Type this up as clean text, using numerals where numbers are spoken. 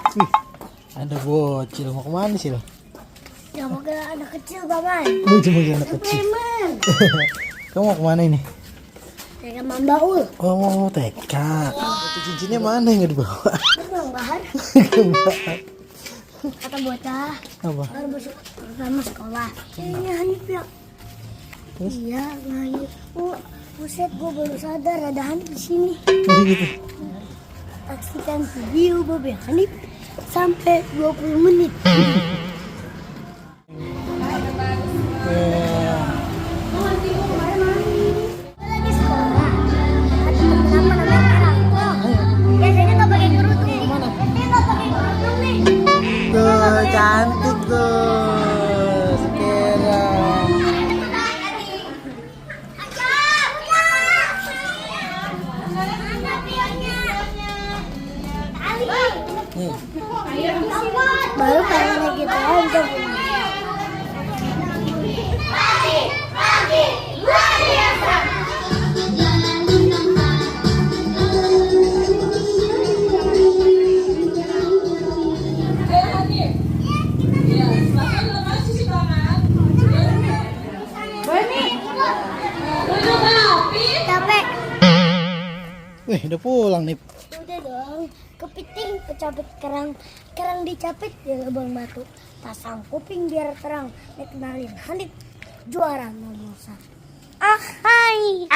Wih, ada bocil mau kemana sih lo? Ya mau ke anak kecil, Paman. Cuma ke anak kecil. Paman. Kamu mau kemana ini? Saya Mambaul. Oh, TK. Itu cincinnya mana yang nggak dibawa? Bang Bahar. Kata bocah. Apa? Baru masuk pertama sekolah. Ini Hanif ya. Terus? Iya, Hanif. Oh, buset, gue baru sadar ada Hanif di sini. Jadi gitu. Saksikan video Babe Hanif sampai 20 menit. Lagi sekolah. Kenapa namanya Merah? Biasanya nggak pakai kerudung nih. Biasanya nggak pakai kerudung nih. Tuh, cantik tuh. Sekarang. Nih. Baru kayaknya kita aja. Pagi, luar biasa. Capek. Udah pulang nih. Udah dong, kepiting kecapit kerang, kerang dicapit di lubang batu, pasang kuping biar terang, dikenalin Hanif juara nomor 1. Ah hai.